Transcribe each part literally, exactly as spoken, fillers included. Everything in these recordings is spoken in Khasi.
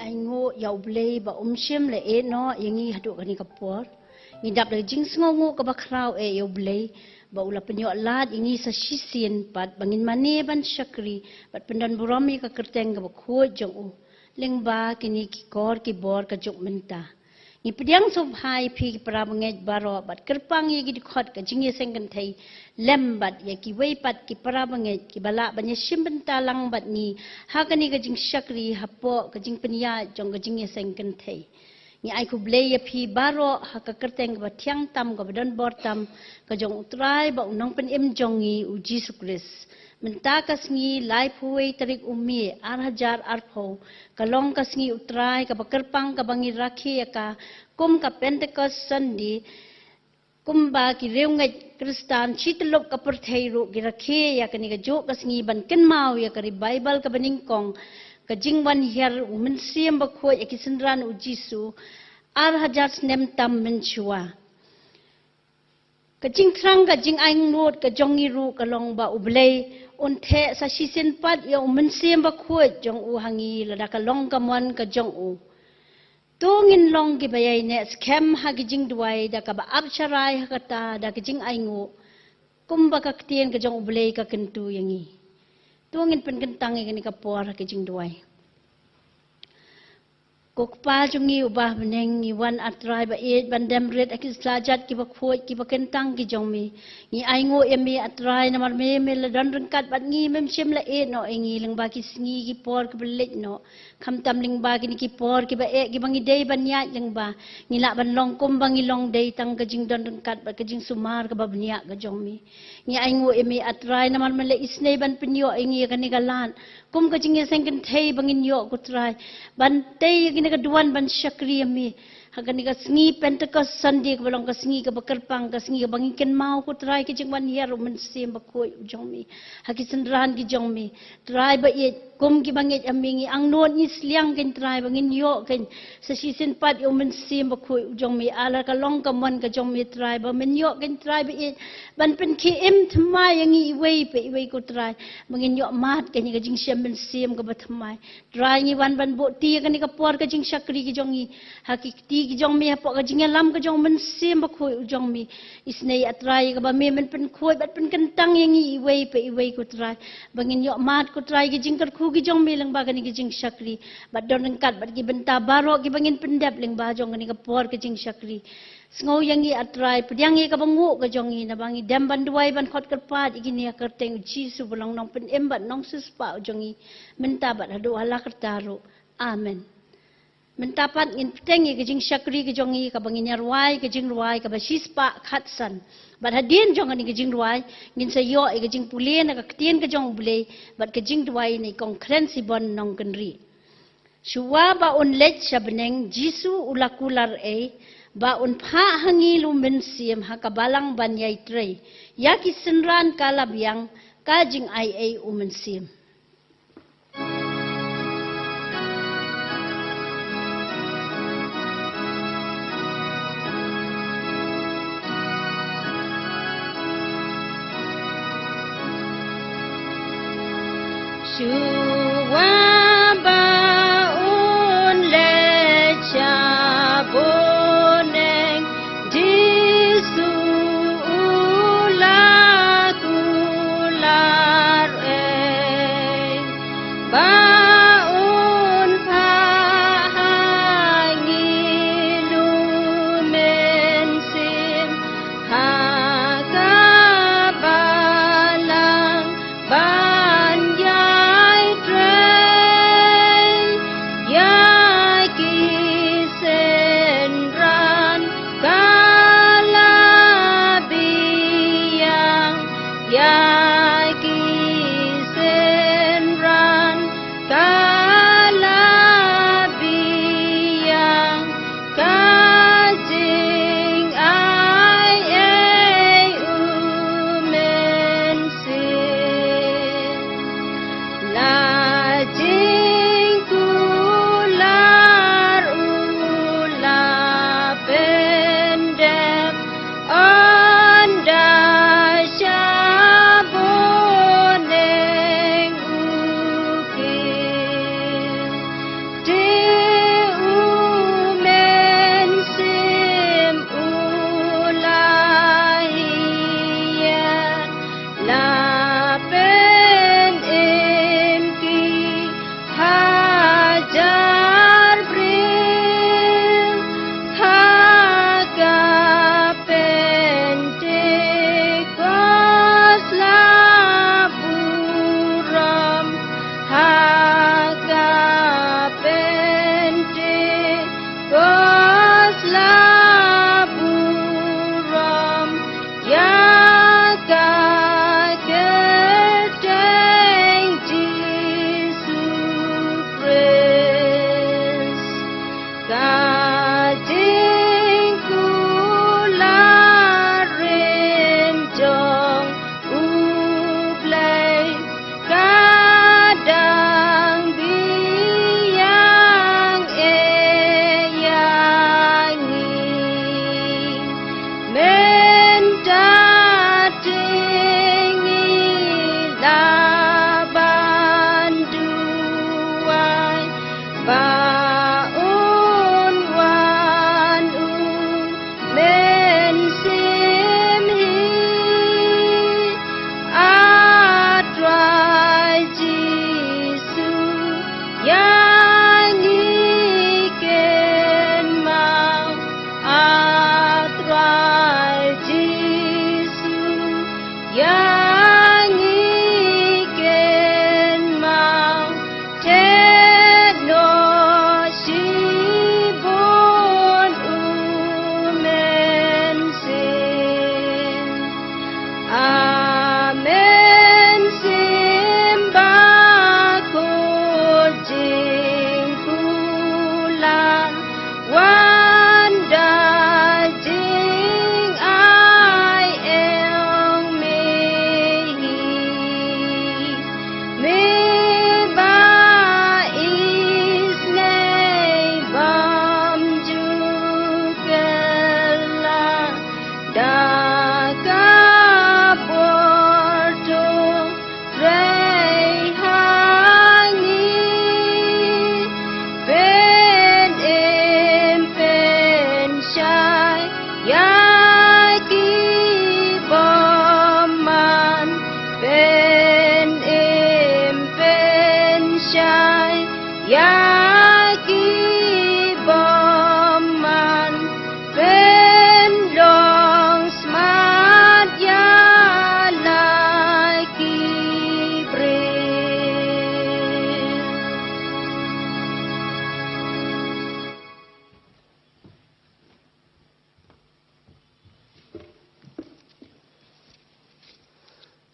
Ainguh ïa U Blei ba um shym la ïehnoh ïa ngi haduh kane ka por. Ngi dap da ka jingsngewnguh kaba khraw eh ïa U Blei ba u la pynïoh lad ïa ngi sa shisien pat ba ngin mane ban shakri bad pyndon burom ïa ka kyrteng kaba khuid jong u lyngba kine ki kor ki bor ka juk mynta. Ngi pdiang sngewbha ïa phi ki para bangeit baroh bad kyrpang ïa ki dkhot ka jingïaseng kynthei lem bad ïa kiwei pat ki para bangeit kiba lah ban ïashim bynta lang bad ngi ha kane ka jingshakri hapoh ka jingpynïaid jong ka jingïaseng kynthei. Ngi ai khublei ïa phi baroh ha ka kyrteng kaba thiang tam kaba don bor tam ka jong U Trai bad U Nongpynim jong ngi U Jisu Khrist. Mynta ka sngi laiphew wei tarik u May ar hajar arphew ka long ka sngi U Trai kaba kyrpang kaba ngi rakhe ïa ka kum ka Pentecost Sunday. Kumba ki riewngeit Khristan shityllup ka pyrthei ruh ki rakhe ïa kane kajuh ka sngi ban kynmaw ïa ka revival kaba nyngkong, ka jingwan hiar U Mynsiem Bakhuid ïa ki synran U Jisu ar hajar snem tam mynshuwa. Ka jingthrang ka jingangnud ka jong ngi ruh ka long ba U Blei un theh sa shisien pat ïa U Mynsiem Bakhuid jong u ha ngi lada ka long ka mon ka jong u. To ngin long kiba ïaineh skhem ha ki jingduwai da kaba ap sharai ha kata da ka jingainguh kumba ka ktien ka jong U Blei ka kyntu ïa ngi. To ngin pynkyntang ïa kane ka por ha ki jingduwai. Ko Kpa jong ngi uba ha bneng, ngi wan A Trai ba ïeit ban dem rit ha ki slajat kiba khuid kiba kyntang ki jong mi. Ngi ainguh ïa mi A Trai namar me me la don ryngkat bad ngi, mem shym la ïehnoh ïa ngi lyngba ki sngi ki por kiba leit noh. Khamtam lyngba kine ki por kiba eh kiba ngi dei ban ïaid lyngba, ngi lah ban long kumba ngi long dei tang ka jingdon ryngkat bad ka jingsumar kaba bniah ka jong mi. Ngi ainguh ïa mi A Trai namar me la isynei ban pynïoh ïa ngi ïa kane ka lad kum ka jingïaseng kynthei ba ngin ïoh ko Trai ban tei ïa kane ka duwan ban shakri ïa mi ha kane ka sngi Pentecost Sunday kaba long ka sngi kaba kyrpang, ka sngi kaba ngi kynmaw ko Trai ka jingwan hiar U Mynsiem Bakhuid u jong mi ha ki synran ki jong mi. Trai ba ïeit, kum kiba ngeit ha me ngi angnud ngi sliang kein Trai ba ngin ïoh kein sa shisien pat ïa U Mynsiem Bakhuid u jong mi. Ala ka long ka mon ka jong mi Trai ba men ïoh kein Trai ba ïeit ban pynkhie im thymmai ïa ngi iwei pa iwei ko Trai ba ngin ïoh mad kein ïa ka jingshem mynsiem kaba thymmai. Trai ngi wan ban buh ti ïa kane ka por ka jingshakri ka jong ngi ha ki kti ki jong mi hapoh ka jingïalam ka jong U Mynsiem Bakhuid u jong mi. Isynei A Trai kaba me men pynkhuid bad pynkyntang ïa ngi iwei pa iwei ko Trai ba ngin ïoh mad ko Trai ki jingkyrkhu ki jong mi lyngba kane ki jingshakri bad don ryngkat bad ki bynta baroh kiba ngin pyndep lyngba jong kane ka por ka jingshakri. Sngew ïa ngi A Trai, pdiang ïa kaba nguh ka jong ngi naba ngi dem ban duwai ban khot kyrpad ïa kine ha ka kyrteng U Jisu ba long Nongpynim bad Nongsiewspah u jong ngi mynta bad haduh hala karta ruh. Amen. Mynta pat ngin bteng ïa ka jingshakri ka jong ngi kaba ngin ïa rwai ka jingrwai kaba shispah khatsan. Bad hadien jong kane ka jingrwai ngin sa ïoh ïa ka jingpule na ka ktien ka jong U Blei bad ka jingduwai na i Kong Kren Sibon Nongkynrih. Shuwa ba un leit sha bneng Jisu u la kular ei ba un phah ha ngi U Mynsiem ha ka balang ban ïai trei ïa ki synran ka la biang ka jingai ei U Mynsiem. Shuwa ba un leit sha bneng Jisu u la kular ei ba un phah ha ngi U Mynsiem ha ka balang ban ïai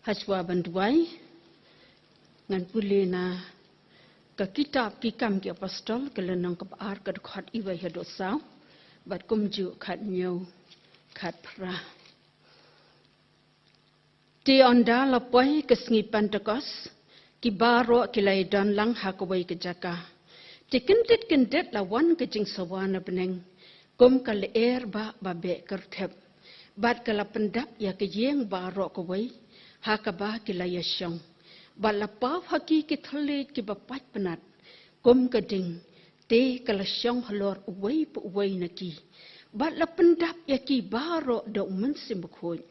Hashwa ban duwai, ngan pule na ka kitab Ki Kam ki Apostol, ka lynnong kaba ar, ka dkhot iwei haduh saw, bad kumjuh khathynñiew, khatphra. Te ynda la poi ka sngi Pentekost, ki baroh ki la ïadon lang ha kawei ka jaka. Te kyndit kyndit la wan ka jingsawa na bneng, kum ka lyer ba, ba beh kyrthep. Bad ka la pyndap ïa ka ïing baroh kawei ha kaba ki la ïashong. Bad la paw ha ki ki thylliej kiba pait pnat kum ka ding, te ka la shong halor uwei pa uwei na ki. Bad la pyndap ïa ki baroh da U Mynsiem Bakhuid.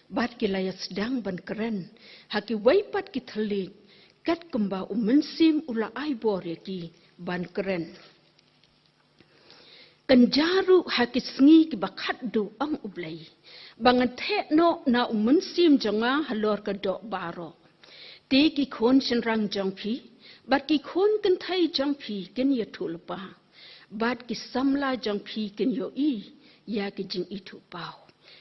Bad ki la ïa sdang ban kren ha kiwei pat ki thylliej, kat kumba U Mynsiem u la ai bor ïa ki ban kren. Kan jia ruh ha ki sngi kiba khatduh, ong U Blei, ba ngan theh noh na U Mynsiem jong nga halor ka doh baroh. Te ki khun shynrang jong phi bad ki khun kynthei jong phi kin ïathuh lypa, bad ki samla jong phi kin ïohi ïa ki jingithuhpaw,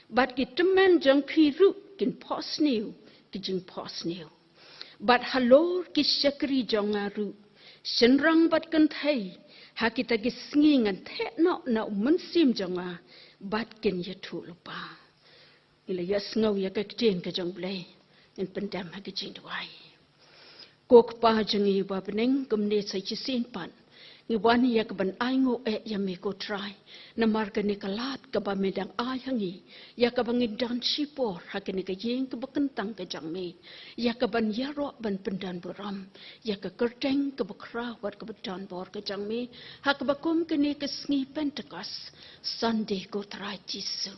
bad ki tymmen jong phi ruh kin phohsniew ki jingphohsniew. Bad halor ki shakri jong nga ruh, shynrang bad kynthei, ha kita ki sngi ngan theh noh na U Mynsiem jong nga, bad kin ïathuh lypa. Ngi la ïa sngew ïa ka ktien ka jong U Blei, ngin pyndem ha ka jingduwai. Ko Kpa jong ngi uba ha bneng, kumne sa shisien pat ngi wan ïa kaban ainguh eh ïa me ko Trai, namar kane ka lad kaba me dang ai ha ngi, ïa kaba ngin don shipor ha kane ka ïing kaba kyntang ka jong me, ïa kaban ïaroh ban pyndonburom ïa ka kyrteng kaba khraw bad kaba donbor ka jong me, ha kaba kum kane ka sngi Pentekost Sunday ko Trai Jisu.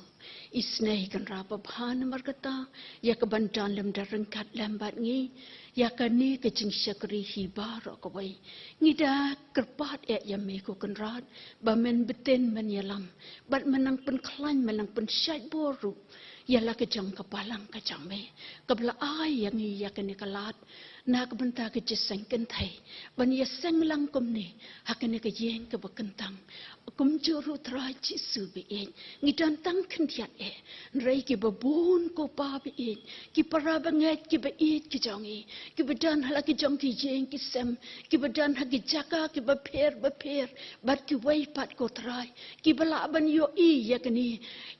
Isynei Kynrad babha, namar kata ïa kaban don lem da ryngkat lem bad ngi ïa kane ka jingshakri hi baroh kawei. Ngi da kyrpad eh ïa me ko Kynrad, ba men btin, men ïalam, bad men nang pynkhlaiñ, men nang pynshait bor ruh ïa la ka jong ka balang ka jong me, kaba la ai ïa ngi ïa kane ka lad na ka bynta ka jingïaseng kynthei, ban ïaseng lang kumne ha kane ka ïing kaba kyntang. Kumjuh ruh Trai Jisu baieit, ngi don tang khyndiat eh, hynrei kiba bun ko Pa baieit, ki para bangeit kiba ïeit ki jong ngi, kiba don ha la ki jong ki ïing ki sem, kiba don ha ki jaka kiba pher bapher, bad kiwei pat ko Trai kiba lah ban ïohi ïa kane,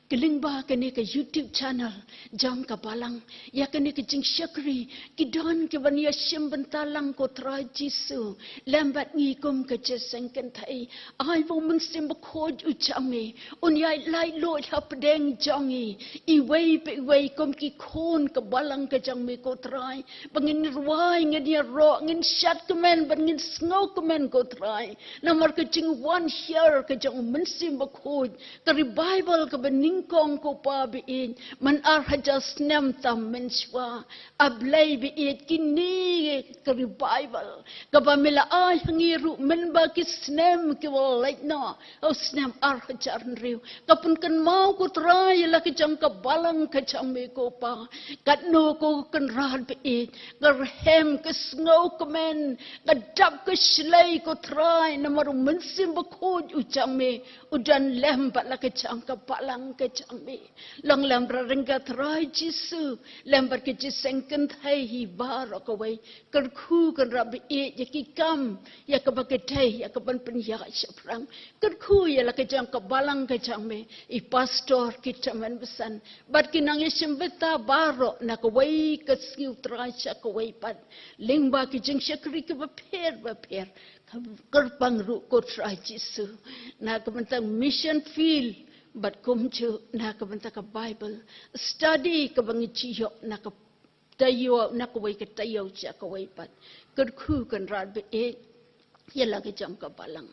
ka lyngba kane ka YouTube channel jong ka balang, ïa kane ka jingshakri, ki don kiban ïashim bynta lang ko Trai Jisu lem bad ngi kum ka jingïaseng kynthei. Ai ba U Mynsiem Bakhuid u jong me un ïaid laitluid hapdeng jong ngi, iwei pa iwei kum ki khun ka balang ka jong me ko Trai, ba ngin rwai, ngin ïaroh, ngin shad kmen bad ngin sngewkmen ko Trai, namar ka jingwan hiar ka jong U Mynsiem Bakhuid, ka revival kaba nyngkong ko Pa baieit, man ar hajar snem tam mynshuwa. A Blei baieit, kine ka revival kaba me la ai ha ngi ruh mynba ki snem kiba la leit noh, u snem ar hajar hynriew, ka pynkynmaw ko Trai ïa la ka jong ka balang ka jong me ko Pa. Katno ko Kynrad baieit, ka rhem, ka sngewkmen, ka dap ka shlei ko Trai, namar U Mynsiem Bakhuid u jong me u don lem bad la ka jong ka balang ka jong me. Long lem bad ryngkat Trai Jisu lem bad ka jingïaseng kynthei hi baroh kawei. Kyrkhu Kynrad baieit ïa ki kam, ïa kaba kdei, ïa kaban pynïaid shaphrang. Kyrkhu ïa la ka jong ka balang ka jong me, i pastor, ki tymmen basan, bad ki nongïashim bynta baroh na kawei ka sngi Trai sha kawei pat, lyngba ki jingshakri kiba pher bapher. Kyrpang ruh ko Trai Jisu na ka bynta mission field, bad kumjuh na ka bynta ka Bible study kaba ngi ju ïoh na ka taïew, na kawei ka taïew sha kawei pat. Kyrkhu Kynrad baieit ïa la ka jong ka balang,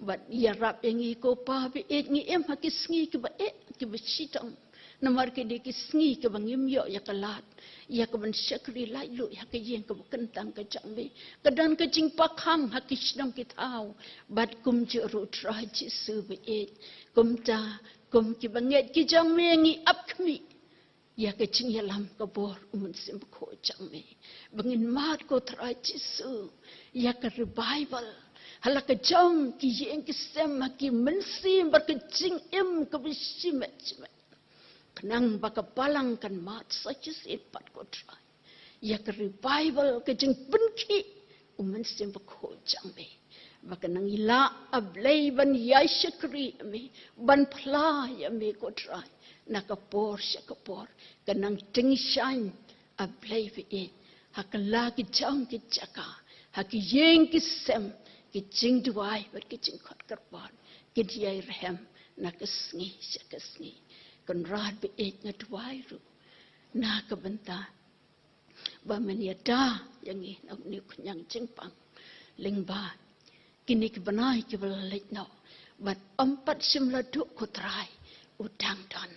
bad ïarap ïa ngi ko Pa baieit, ngi im ha ki sngi kiba eh, kiba shitom. Namar kine ki sngi kiba ngim ïoh ïa ka lad ïa kaban shakri laitluid ha ka ïing kaba kyntang ka jong me. Ka don ka jingpakhang ha ki shnong ki thaw, bad kumjuh ruh Trai Jisu baieit. Kumta, kum kiba ngeit ki jong me, ngi ap khmih ïa ka jingïalam ka bor U Mynsiem Bakhuid jong me, ba ngin mad ko Trai Jisu ïa ka revival ha la ka jong ki ïing ki sem, ha ki mynsiem, bad ka jingim kaba shimet shimet, khnang ba ka balang kan mad sa shisien pat ko Trai. ïa ka revival, ka jingpynkhih u Mynsiem Bakhuid jong me. Ba kan nang ïa la, A Blei, ban ïai shakri ïa me, ban phla ïa me ko Trai, na ka por sha ka por. Kan nang tyngshaiñ, A Blei, baieit, ha kylla ki jong ki jaka, ha ki ïing ki sem, ki jingduwai bad ki jingkhot kyrpad kin ïai rhem na ka sngi sha ka sngi. Kynrad baieit, nga duwai ruh na ka bynta ba men ïada ïa ngi na une u khñiang jingpang lyngba kine ki bnai kiba la leit noh, bad ym pat shym la duh ko Trai u dang don.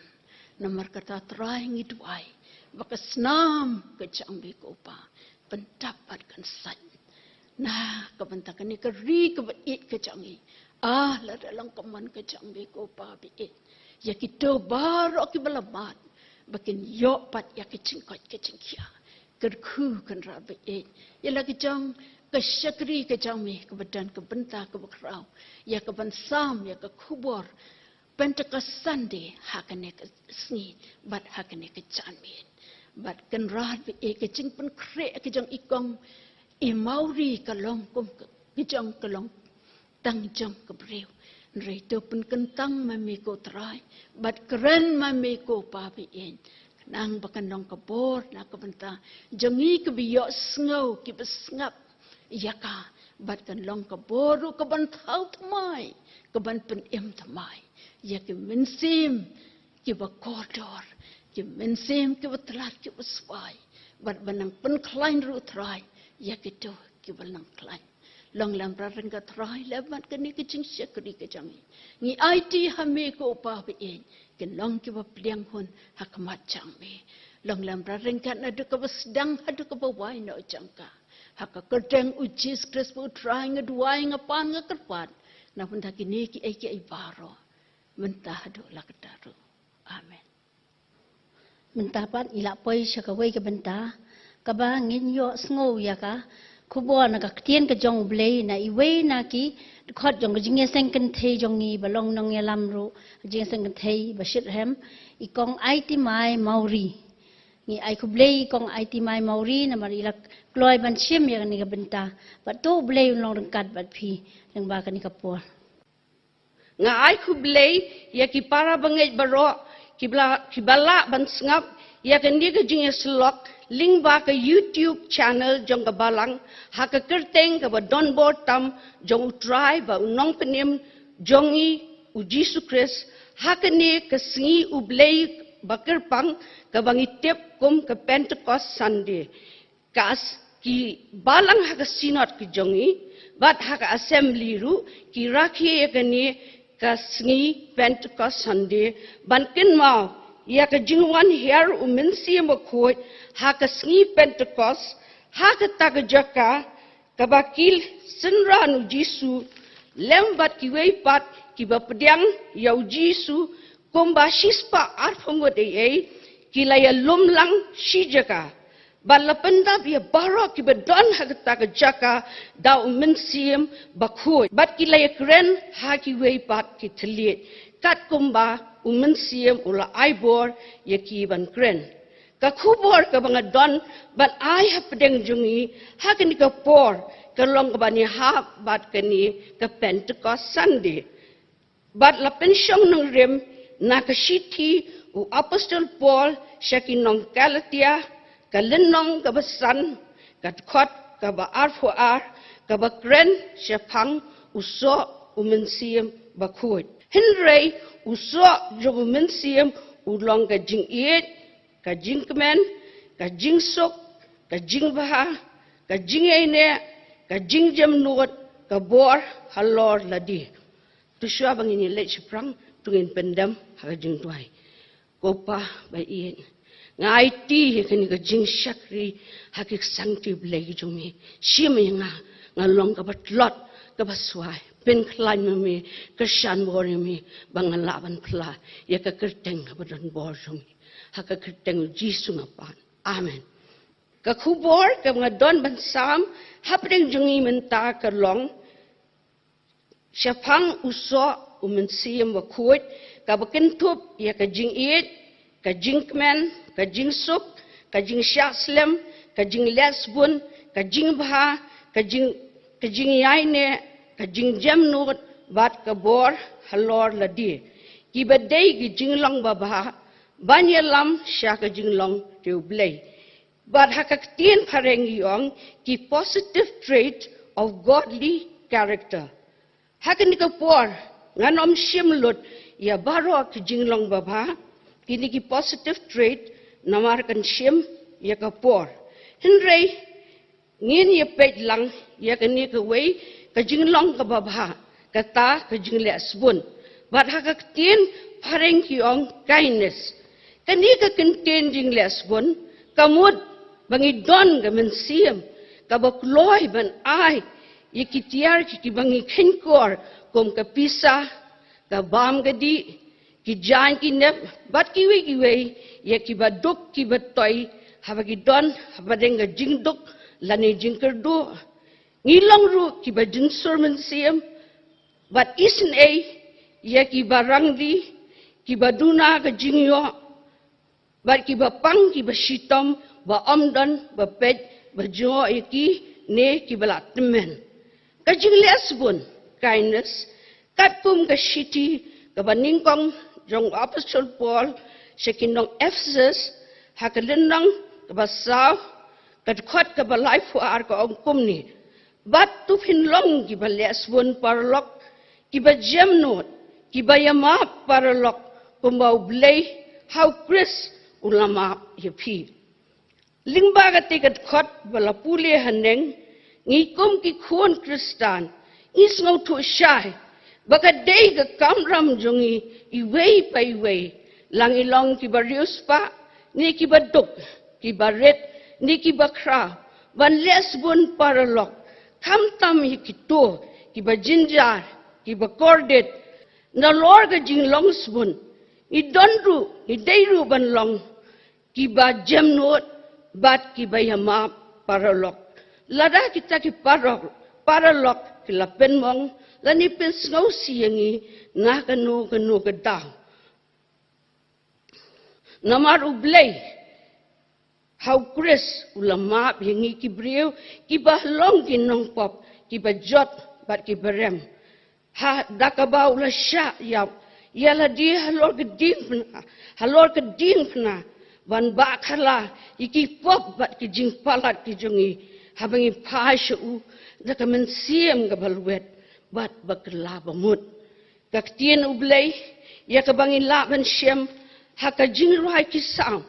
Namar kata Trai ngi duwai ba ka snam ka jong me ko Pa kan dap bad kan sait na ka bynta kane ka ri kaba ïeit ka jong ngi. Ah, lada long ka mon ka jong me ko Pa baieit, ïa kito baroh kiba la mad ba kin ïoh pat ïa ka jingkoit ka jingkhiah, kyrkhu Kynrad baieit, ïa la ka jong ka shakri ka jong me kaba don ka bynta kaba khraw, ïa ka ban sam ïa ka khubor Pentecost Sunday ha kane ka sngi bad ha kane ka janmiet. Bad Kynrad baieit, ka jingpynkhreh ka jong i kong i Mawri ka long kum ka, ka jong ka long tang jong ka briew. Hynrei to pynkyntang ma me ko Trai, bad kren ma me ko Pa baieit. Khnang ba kan long ka bor na ka bynta jong ngi kiba ïohsngew, kiba sngap ïa ka, bad kan long ka bor ruh ka ban thaw thymmai, ka ban pynim thymmai ïa ki mynsiem kiba kordor, ki mynsiem kiba tlot, kiba swai, bad ban nang pynkhlaiñ ruh Trai ïa kito kiba nang khlaiñ. Long lem bad ryngkat Trai, lem bad kane ka jingshakri ka jong ngi. Ngi aiti ha me ko Pa baieit, kin long kiba pdiang hun ha khmat jong me. Long lem bad ryngkat naduh kaba sdang haduh kaba wai noh jong ka. Ha ka kyrteng u Jisu Khrist ba u Trai nga duwai, nga pan, nga kyrpad na bynta kine kiei kiei baroh, mynta haduh la katta ruh. Amen. Mynta pat ngi la poi sha kawei ka bynta kaba ngin ïohsngew ïa ka khubor na ka ktien ka jong U Blei na iwei na ki dkhot jong ka jingïaseng kynthei jong ngi ba long nongïalam ruh jingïaseng kynthei ba shitrhem, i Kong Aiti Mai Mawri. Ngi ai khublei i Kong Aiti Mai Mawri namar i la kloi ban shim ïa kane ka bynta. Bad to U Blei un long ryngkat bad phi lyngba kane ka por. Nga ai khublei ïa ki para bangeit baroh kiba la, kiba lah ban sngap ïa kane ka jingïasyllok lyngba ka YouTube channel jong ka Balang, ha ka kyrteng kaba donbor tam jong U Trai bad U Nongpynim jong ngi, u Jisu Khrist, ha kane ka sngi U Blei ba kyrpang kaba ngi tip kum ka Pentecost Sunday. Ka as-, ki Balang ha ka Synod ka jong ngi bad ha ka Assembly ruh ki rakhe ïa kane ka sngi Pentecost Sunday ban kynmaw ïa ka jingwan hiar U Mynsiem Bakhuid ha ka sngi Pentecost, ha kata ka jaka kaba ki synran u Jisu lem bad kiwei pat kiba pdiang ïa u Jisu kumba shispah arphew ngut eiei, ki la ïalum lang shi jaka. Bad la pyndap ïa baroh kiba don ha kata ka jaka da U Mynsiem Bakhuid. Bad ki la ïakren ha kiwei pat ki thylliej, katkumba U Mynsiem u la ai bor ïa ki ban kren. Ka khubor kaba nga don ban ai hapdeng jong ngi ha kane ka por ka long kaba ngi hap bad kane ka Pentecost Sunday. Bad la pynshong nongrim na ka shithi u Apostol Paul sha ki nong Galatia, ka lynnong kaba san, ka dkhot kaba arphew ar, kaba kren shaphang u soh U Mynsiem Bakhuid. Hynrei u soh jong U Mynsiem u long ka jingïeit, ka jingkmen, ka jingsuk, ka jingbha, ka jingïaineh, ka jingjemnud, ka bor halor lade. To shuwa ba ngin ïaleit shaphrang, to ngin pyndem ha ka jingduwai. Ko Pa ba ïeit, nga aiti ïa kane ka jingshakri ha ki ksangti Blei ki jong me. Shim ïa nga, nga long kaba tlot, kaba swai. Pynkhlaiñ ma me, kyrshan bor ïa me ba ngan lah ban phla ïa ka kyrteng kaba donbor jong me. Ha ka kyrteng U Jisu nga pan. Amen. Ka khubor kaba nga don ban sam hapdeng jong ngi mynta ka long shaphang u soh U Mynsiem Bakhuid, kaba kynthup ïa ka jingïeit, ka jingkmen, ka jingsuk, ka jingshah slem, ka jingleh sbun, ka jingbha, ka jing ka jingïaineh, ka jingjemnud bad ka bor halor lade, kiba dei ki jinglong babha ban ïalam sha ka jinglong te U Blei. Bad ha ka ktien phareng ki ong ki positive trait of godly character. Ha kane ka por ngan ym shim lut ïa baroh ki jinglong babha, kine ki positive trait, namar kan shim ïa ka por. Hynrei ngin ïa peit lang ïa kane kawei ka jinglong kaba bha, kata ka jingleh sbun. Bad ha ka ktien phareng ki ong kindness. Kane ka kyntien jingleh sbun ka mut ba ngi don ka mynsiem kaba kloi ban ai ïa ki tiar ki kiba ngi kheiñkor, kum ka pisa, ka bam ka dih, ki jaiñ ki nep bad kiwei kiwei ïa kiba duk kiba toi, haba ki don hapdeng ka jingduk lane jingkyrduh. Ngi long ruh kiba jynsur mynsiem bad isynei ïa kiba rangli, kiba duna ka jingïoh bad kiba pang kiba shitom, ba ym don ba peit ba jngoh ïa ki ne kiba la tymmen. Ka jingleh sbun, kindness, katkum ka shithi kaba nyngkong jong u Apostol Paul sha ki nong Ephesus, ha ka lynnong kaba saw, ka dkhot kaba laiphew ar ka ong kumne: Bad to phin long kiba leh sbun paralok, kiba jemnud, kiba ïamap paralok, kumba U Blei ha u Khrist u la map ïa phi. Lyngba kata ka dkhot ba la pule haneng, ngi kum ki khun Khristan ngi sngewthuh shai ba ka dei ka kamram jong ngi iwei pa iwei, la ngi long kiba riewspah ne kiba duk, kiba rit ne kiba khraw, ban leh sbun paralok, khamtam ïa kito kiba jynjar, kiba kordit. Nalor ka jinglong sbun ngi don ruh, ngi dei ruh ban long kiba jemnud bad kiba ïamap paralok. Lada kita ki parok paralok ki la pynmong lane pynsngewsih ïa ngi na kano kano ka daw, namar U Blei ha u Khrist u la map ïa ngi ki briew kiba long ki nongpop, kiba jot bad kiba rem. Ha da kaba u la shah ïap ïa lade halor ka diengphna, halor ka diengphna, ban bakhala ïa ki pop bad ki jingpalat ki jong ngi, haba ngi phai sha u da ka mynsiem kaba lwet bad ba kylla ba mut. Ka ktien U Blei ïa kaba ngi lah ban shem ha ka Jingrwai ki Salm,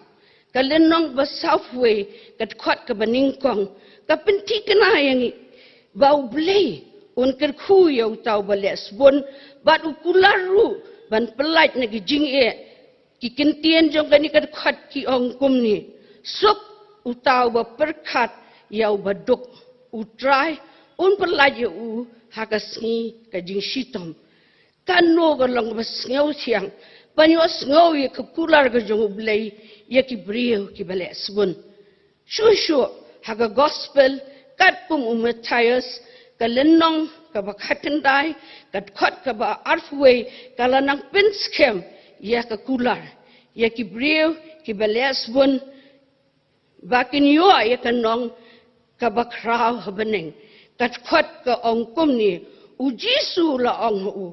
ka lynnong ba sawphew wei, ka dkhot kaba nyngkong, ka pynthikna ïa ngi ba U Blei un kyrkhu ïa uta uba leh sbun bad u kular ruh ban pyllait na ki jingeh. Ki kyntien jong kane ka dkhot ki ong kumne: Suk uta uba pyrkhat ïa uba duk, U Trai un pyllait ïa u ha ka sngi ka jingshitom. Kano ka long kaba sngewthiang ban ïohsngew ïa ka kular ka jong U Blei ïa ki briew kiba leh sbun. Shuh shuh ha ka Gospel katkum u Mathaios, ka lynnong kaba khatkhyndai, ka dkhot kaba arphew wei, ka la nang pynskhem ïa ka kular ïa ki briew kiba leh sbun ba kin ïoh ïa ka nong kaba khraw ha bneng. Ka dkhot ka ong kumne: U Jisu u la ong ha u: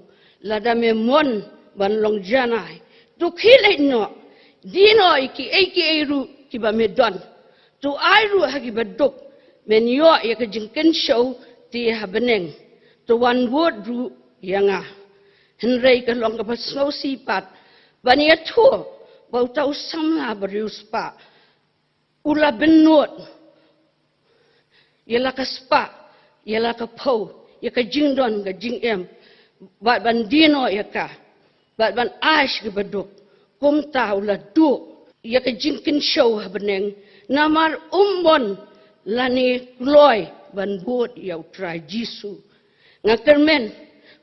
Lada me mon ban long janai, to khie leit noh, die noh ïa kiei kiei ruh kiba me don, to ai ruh ha kiba duk, men ïoh ïa ka jingkynshew te ha bneng, to wan bud ruh ïa nga. Hynrei ka long kaba sngewsih pat ban ïathuh ba uta u samla bariewspah u la bynnud ïa la ka spah, ïa la ka phew, ïa ka jingdon ka jingem, bad ban die noh ïa ka, bad ban ai sha kiba duk. Kumta u la duh ïa ka jingkynshew ha bneng, namar um mon lane kloi ban bud ïa U Trai Jisu. Nga kyrmen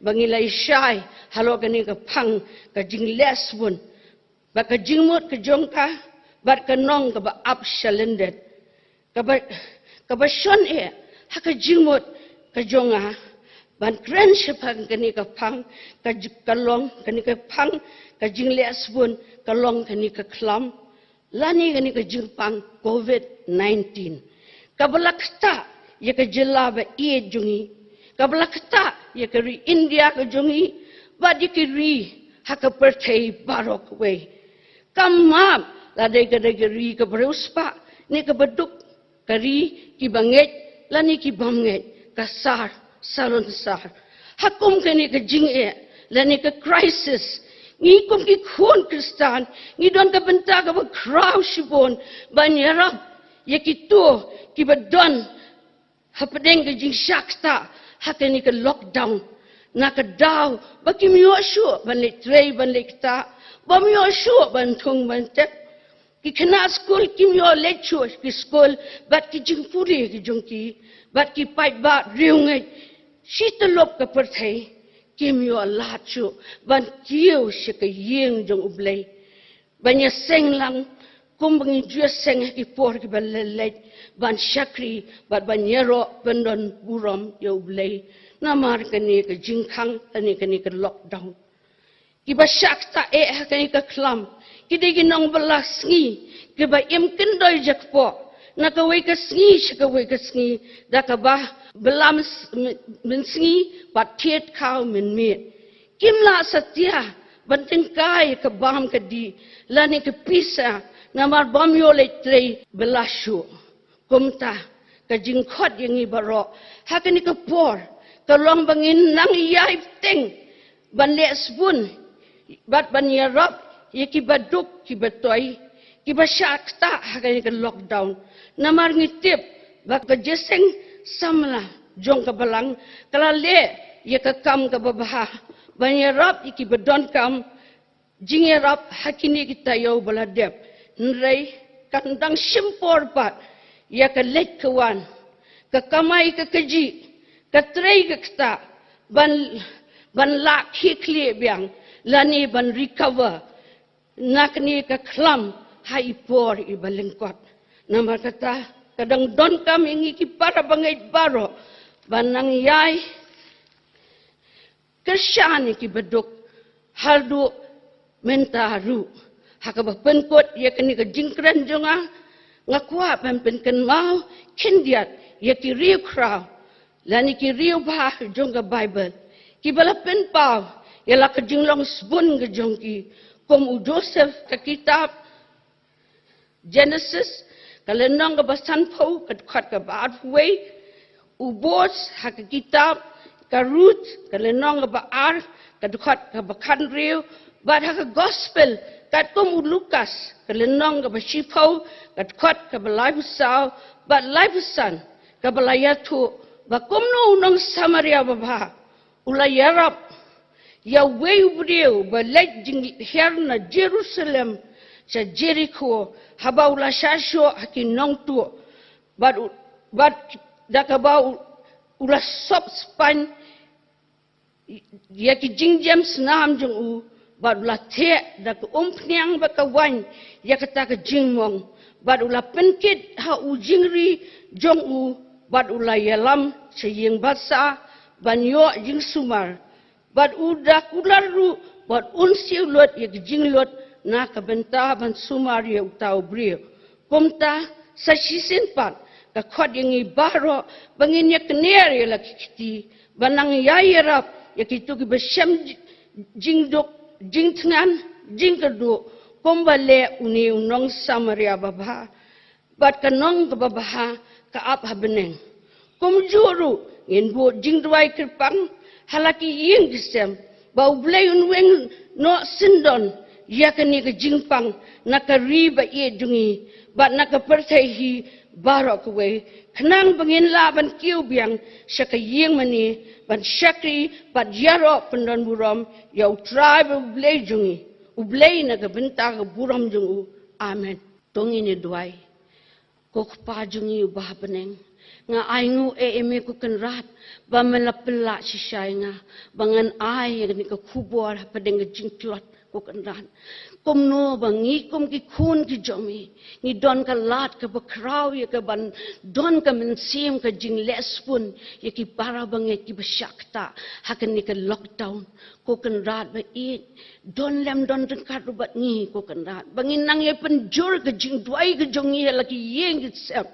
ba ngi la ïashai halor kane ka phang ka jingleh sbun, bad ka jingmut ka jong ka, bad ka nong kaba ap sha lyndet, kaba, kaba shon eh ha ka jingmut ka jong nga ban kren shaphang kane ka phang ka ji-, ka long kane ka phang ka jingleh sbun, ka long kane ka khlam lane kane ka jingpang Covid nineteen. Kaba la ktah ïa ka jylla ba ïeit jong ngi, kaba la ktah ïa ka ri India ka jong ngi, bad ïa ki ri ha ka pyrthei baroh kawei. Kam map lada ka dei ka ri kaba riewspah ne kaba duk, ka ri kiba ngeit lane ki bym ngeit, ka sar salon sar. Ha kum kane ka jingeh lane ka crisis, ngi kum ki khun Khristan ngi don ka bynta kaba khraw shibun ban ïarap ïa kito kiba don hapdeng ka jingshah ktah ha kane ka lockdown, na ka daw ba kim ïoh shuh ban leit trei ban leit ktah, bym ïoh shuh ban thung ban tep. Ki khynnah skul kim ïoh leit shuh ki skul, bad ki jingpule ki jong ki, bad ki paidbah riewngeit shi tyllup ka pyrthei kim ïoh lad shuh ban kiew sha ka ïing jong U Blei, ban ïaseng lang kumba ngi ju ïaseng ha ki por kiba la leit, ban shakri bad ban ïaroh pyndonburom ïa U Blei namar kane ka jingkhang lane kane ka lockdown. Kiba shah ktah eh ha kane ka khlam ki dei ki nongbylla sngi kiba im kyndoi jakpoh na kawei ka sngi sha kawei ka sngi, da kaba bylla myn-, mynsngi bad thied khaw mynmiet. Kim lah satia ban tyngkai ka bam ka dih lane ka pisa namar bym ïoh leit trei bylla shuh. Kumta ka jingkhot ïa ngi baroh ha kane ka por ka long ba ngin nang ïai bteng ban leh sbun bad ban ïarap ïa kiba duk kiba toi, kiba shah ktah ha kane ka lockdown. Namar ngi tip ba ka jingïaseng samla jong ka balang ka la leh ïa ka kam kaba bha ban ïarap ïa kiba donkam jingïarap ha kine ki taïew ba la dep. Hynrei kan dang shim por pat ïa ka leit ka wan, ka kamai ka kajih, ka trei ka ktah ban, ban lah khie khlieh biang lane ban recover na kane ka khlam ha i por iba lyngkot. Namar kata ka dang donkam ïa ngi ki para bangeit baroh ban nang ïai kyrshan ïa kiba duk haduh mynta ruh. Ha kaba pynkut ïa kane ka jingkren jong nga, nga kwah ban pynkynmaw khyndiat ïa ki riewkhraw lane ki riewbha jong ka Baibl kiba la pynpaw ïa la ka jinglong sbun ka jong ki, kum u Joseph, ka kitab Genesis ka lynnong kaba sanphew ka dkhot kaba arphew wei, u Boaz ha ka kitab ka Ruth ka lynnong kaba ar ka dkhot kaba khathynriew, bad ha ka Gospel katkum u Lukas ka lynnong kaba shiphew ka dkhot kaba laiphew saw bad laiphew san, kaba la ïathuh ba kumno u nong Samaria babha u la ïarap ïa uwei u briew ba leit jinghiar na Jerusalem sha Jerikho, haba u la shah shoh ha ki nongtuh bad u, bad da kaba u, u la sop spaiñ ïa ki jingjem snam jong u, bad u la theh da ka umphniang bad ka waiñ ïa kata ka jingmong, bad u la pynkit ha u jingri jong u, bad u la ïalam sha ïing basa ban ïoh jingsumar, bad u da kular ruh bad un siew lut ïa ka jinglut na ka bynta ban sumar ïa uta u briew. Kumta sa shisien pat ka khot ïa ngi baroh ba ngin ïakner ïa la ki kti, ba nang ïai ïarap ïa kito kiba shem ji-, jingduk, jingthngan, jingkyrduh, kumba leh une u nong Samaria babha. Bad ka nong kaba bha ka ap ha bneng. Kumjuh ruh ngin buh jingduwai kyrpang ha la ki ïing ki sem, ba U Blei un weng noh syndon ïa kane ka jingpang na ka ri ba ïeit jong ngi bad na ka pyrthei hi baroh kawei, khnang ba ngin lah ban kiew biang sha ka ïing mane ban shakri bad ïaroh pyndonburom ïa U Trai bad U Blei jong ngi, U Blei na ka bynta ka burom jong u. Amen. To ngin ïa duwai. Ko Kpa jong ngi uba ha bneng, nga ainguh ïa me ko Kynrad ba me la pynlah shisha ïa nga ba ngan ai ïa kane ka khubor hapdeng ka jingtlot ko Kynrad. Kumno ba ngi kum ki khun ki jong me ngi don ka lad kaba khraw ïa ka ban don ka mynsiem ka jingleh sbun ïa ki para bangeit kiba shah ktah ha kane ka lockdown. Ko Kynrad ba ïeit, don lem don ryngkat ruh bad ngi ko Kynrad, ba ngin nang ïa pynjur ka jingduwai ka jong ngi ha la ki ïing ki sem,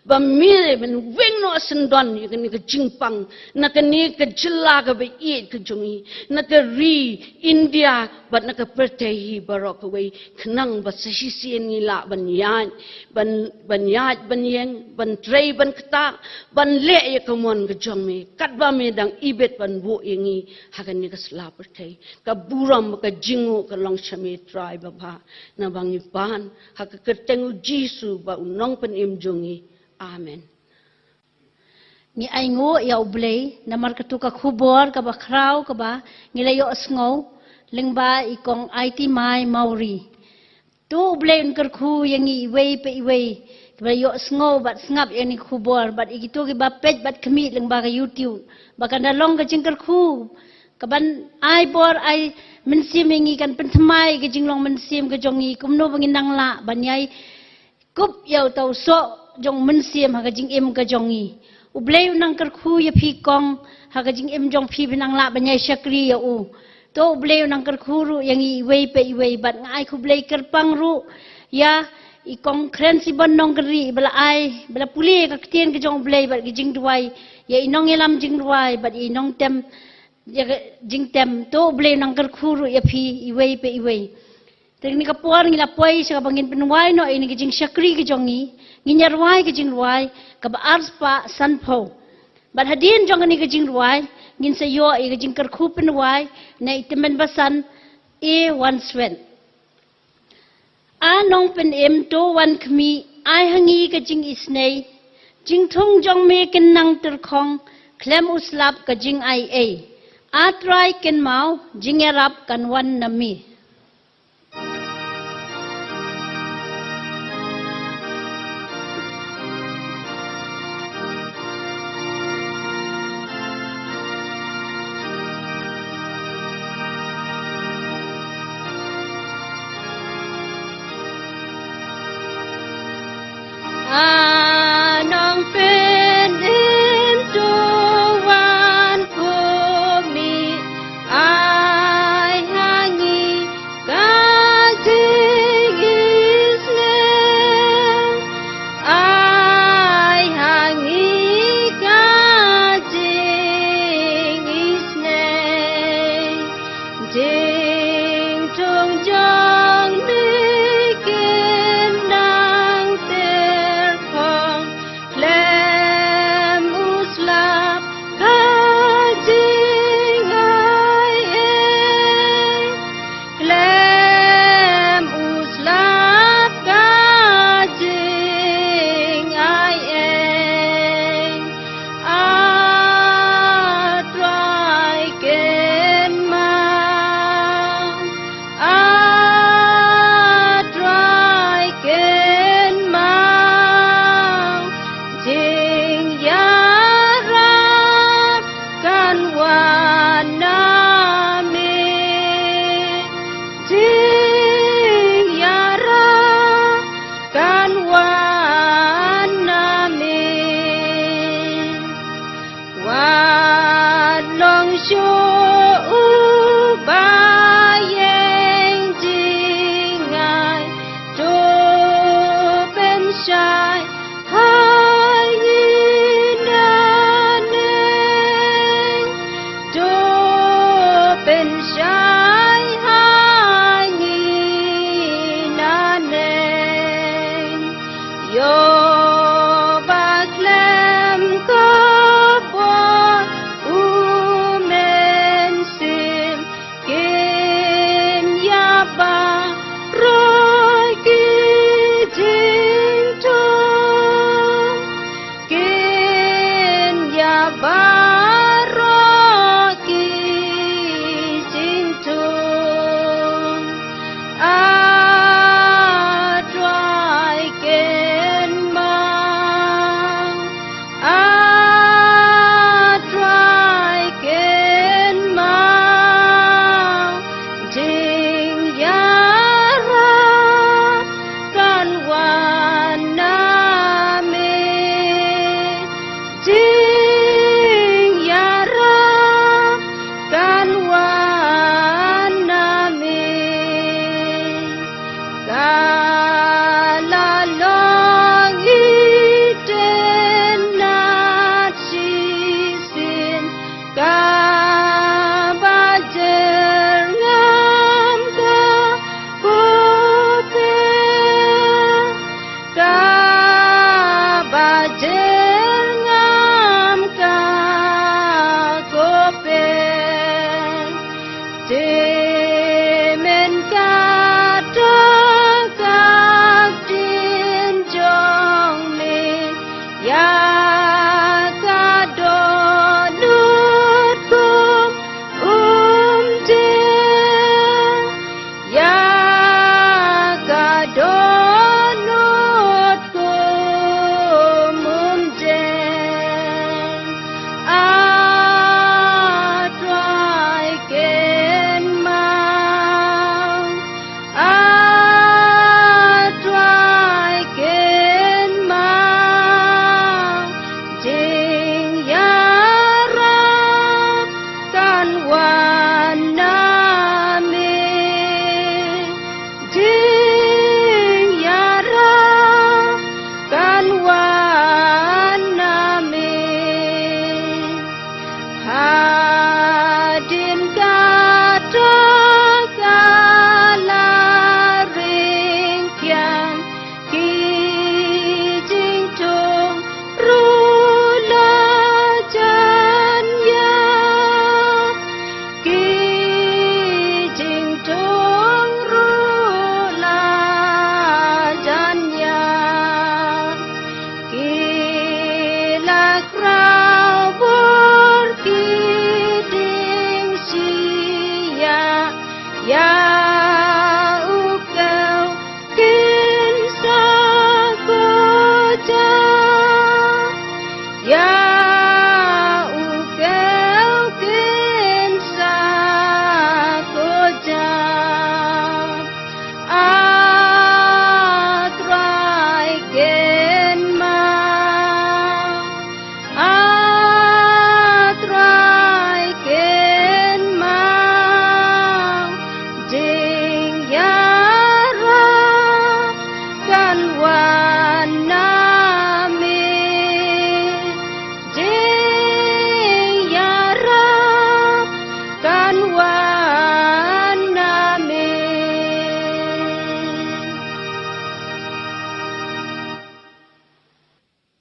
ba me ban weng noh syndon ïa kane ka jingpang na kane ka jylla kaba ïeit ka jong ngi, na ka ri India bad na ka pyrthei hi baroh kawei, khnang ba sa shisien ngi lah ban ïaid, ban, ban ïaid ban ïeng, ban trei ban ktah, ban leh ïa ka mon ka jong me katba me dang ibit ban buh ïa ngi ha kane ka sla pyrthei. Ka burom ka jingnguh ka long sha me Trai babha, naba ngi pan ha ka kyrteng u Jisu ba u nongpynim jong ngi. Amen. Ngi ainguh ïa U Blei namar katu ka khubor kaba khraw kaba ngi la ïohsngew lyngba i kong Aiti Mai Mawrie. To U Blei un kyrkhu ïa ngi iwei pa iwei kiba ïohsngew bad sngap ïa kane ka khubor, bad ïa kito kiba peit bad khmih lyngba ka YouTube, ba kan da long ka jingkyrkhu kaban ai bor ai mynsiem ïa ngi, kan pynthymmai ka jinglong mynsiem ka jong ngi kumno ba ngin nang lah ban ïai kup ïa uta u soh jong mynsiem ha ka jingim ka jong ngi. U Blei u nang kyrkhu ïa phi kong ha ka jingim jong phi, phi nang lah ban ïai shakri ïa u. To U Blei u nang kyrkhu ruh ïa ngi iwei pa iwei, bad nga ai khublei kyrpang ruh ïa i kong Kren Sibon Nongkynrih ba la ai, ba la pule ka ktien ka jong U Blei bad ka jingduwai ïa i nongïalam jingduwai bad i nongtem ïa ka jingtem. To U Blei u nang kyrkhu ruh ïa phi iwei pa iwei. Te kane ka por ngi la poi sha kaba ngin pynwai noh ïa kane ka jingshakri ka jong ngi. Ngin ïa rwai ka jingrwai kaba arspah sanphew. Bad hadien jong kane ka jingrwai ngin sa ïoh ïa ka jingkyrkhu pynwai na i tymmen basan A Wanswet. A Nongpynim, to wan khmih, ai ha ngi ka jingisynei. Jingthung jong me kin nang tyrkhong khlem u slap ka jingaiei. A Trai kynmaw, jingïarap kan wan na me. A Nongpynim, to wan khmih, ai ha ngi ka jingisynei. Ai ha ngi ka jingisynei. Jingthung jong me kin nang tyrkhong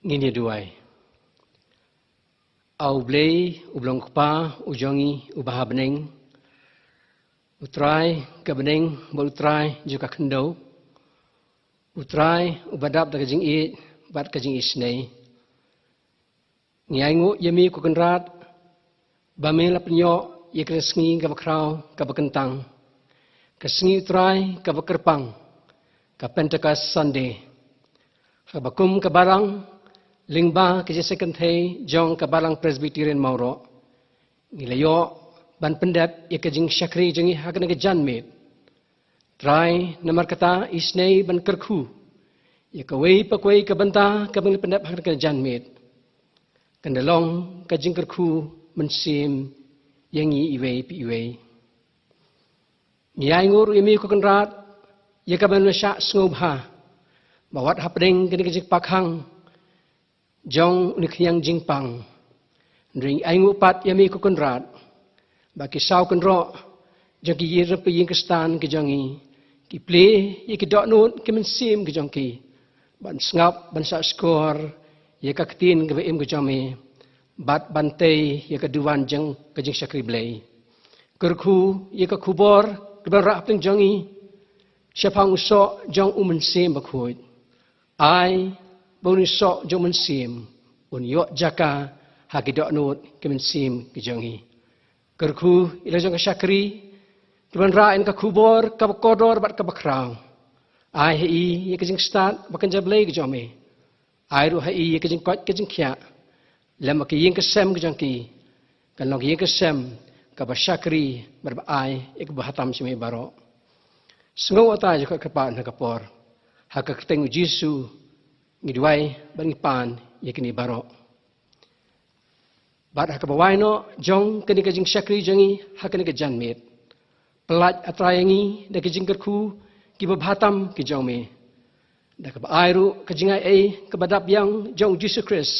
Ngin ïa duwai. A U Blei, U Blei Kpa, U jong ngi, U Baha Bneng, U Trai ka bneng, bad U Trai jong ka khyndew, U Trai uba dap da ka jingïeit bad ka jingisynei. Ngi ainguh ïa me ko Kynrad, ba me la pynïoh ïa ka sngi kaba khraw, kaba kyntang, ka sngi U Trai kaba kyrpang, ka Pentecost Sunday. Haba kum ka balang, lyngba ka jingïaseng kynthei jong ka Balang Presbyterian Mawroh, ngi la ïoh ban pyndep ïa ka jingshakri jong ngi ha kane ka janmiet. Trai, namar kata isynei ban kyrkhu ïa kawei pa kawei ka bynta kaba ngi la pyndep ha kane ka janmiet. Kan da long ka jingkyrkhu mynsiem ïa ngi iwei pa iwei. Ngi ainguh ruh ïa me ko Kynrad, ïa kaba me la shah sngewbha ba wat hapdeng kane ka jingpakhang jong une u khñiang jingpang, hynrei ngi ainguh pat ïa me ko Kynrad, ba ki saw kynroh jong ki ïing, ki ïing khristan ki jong ngi, ki plie ïa ki dohnud ki mynsiem ki jong ki ban sngap, ban sah shkor ïa ka ktien kaba im ka jong me, bad ban tei ïa ka duwan jong ka jingshakri Blei. Kyrkhu ïa ka khubor kaba wanrah hapdeng jong ngi shaphang u soh jong U Mynsiem Bakhuid. Ai ba une u soh jong U Mynsiem un ïoh jaka ha ki dohnud ki mynsiem ki jong ngi. Kyrkhu ïa la jong ka shakri kaba wanrah ïa ka khubor kaba kordor bad kaba khraw. Ai ha i ïa ka jingstad ba kynja Blei ka jong me. Ai ruh ha i ïa ka jingkoit ka jingkhiah, lem bad ka ïing ka sem ka jong ki kan long ka ïing ka sem kaba shakri bad ba ai ïa ka buh hatam sha me baroh. Sngewbha ïa ka kyrpad na ka por. Ha ka kyrteng U Jisu ngi duwai bad ngi pan ïa kine baroh. Bad ha kaba wai noh jong kane ka jingshakri jong ngi ha kane ka janmiet, pyllait A Trai ïa ngi da ki jingkyrkhu kiba bha tam ki jong me, da kaba ai ruh ka jingai ei kaba dap biang jong U Jisu Khrist,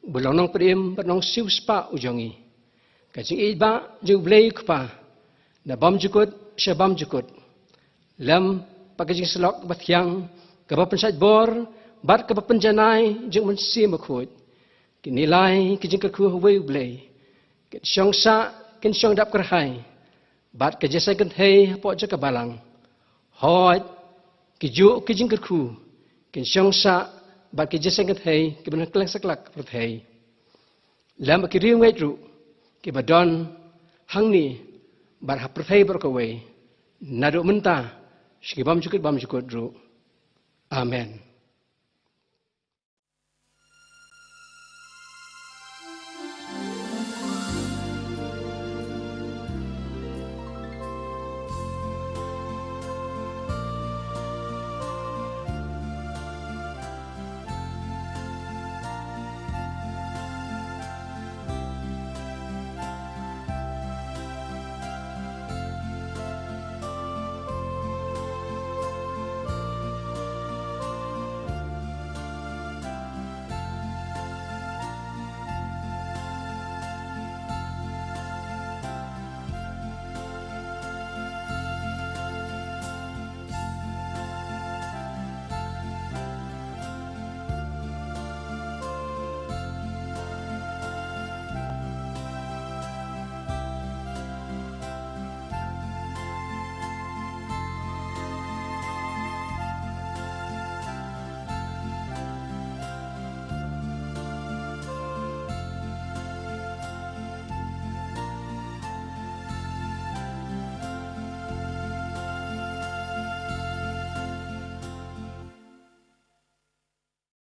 uba long Nongpynim bad Nongsiewspah u jong ngi. Ka jingïeit bah jong U Blei Kpa, na bymjukut sha bymjukut, lem bad ka jingsyllok bathiang kaba pynshait bor bad kaba pynjanai jong U Mynsiem Bakhuid, kine lai ki jingkyrkhu ha uwei U Blei kin shong sah, kin shong dap kyrhai bad ka jingïaseng kynthei hapoh jong ka balang. Hooid, kijuh ki jingkyrkhu kin shong sah bad ka jingïaseng kynthei kiba na kylleng satlak ka pyrthei, lem bad ki riewngeit ruh kiba don hangne bad ha pyrthei baroh kawei, naduh mynta sha ki bymjukut bymjukut ruh. Amen.